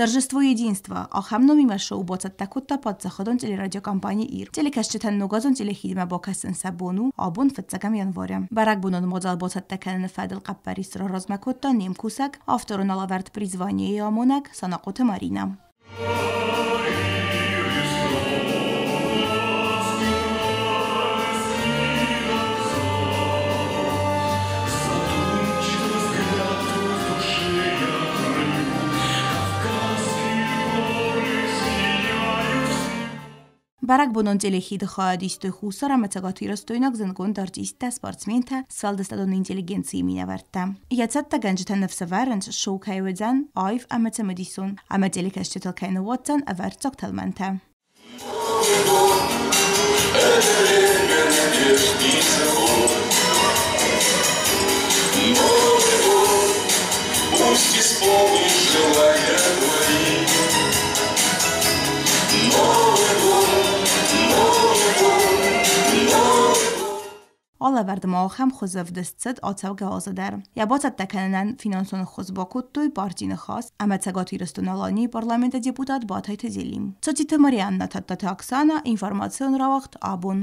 Торжество единства ахӕм номимӕ шоу бацӕттӕ кодта паддзахадон телерадиокомпани «Ир». Телекӕсджытӕн ногазон телехидмӕ бакӕсын сӕ бон у абон, фыццӕгӕм январы. Бӕрӕгбонон мадзал бацӕттӕ кӕныны фӕдыл хъӕппӕрис раразмӕ кодта не мкусӕг, авторон алӕвӕрд «Призвание»-йы амонӕг Санахъоты Маринӕ. Бӕрӕгбонон телехиды хайадистой Хуссар ӕмӕ цӕгатирыстойнаг зындгонд артисттӕ, спортсментӕ, сфӕлдыстадон интеллигенцийы минӕвӕрттӕ. Йӕ цӕттӕгӕнджытӕ ныфс ӕвӕрынц, шоу кӕй уыдзӕн аив ӕмӕ цымыдисон, ӕмӕ телекӕсджытыл кӕй ныууадздзӕн ӕвӕрццаг тӕлмӕнтӕ. Пусть исполнит желания твои. Новый год, Новый год, Новый Алӕвӕрд ма ахӕм хуызы ӕвдыст цыд ацӕугӕ азы дӕр. Йӕ бацӕттӕ кӕнынӕн финансон ӕххуыс бакодтой парти Ныхас ӕмӕ Цӕгат Ирыстон-Аланийы парламенты депутат Батайты Зелим. Цоциты Марианна, Тадтаты Оксана, информацион рауагъд «Абон».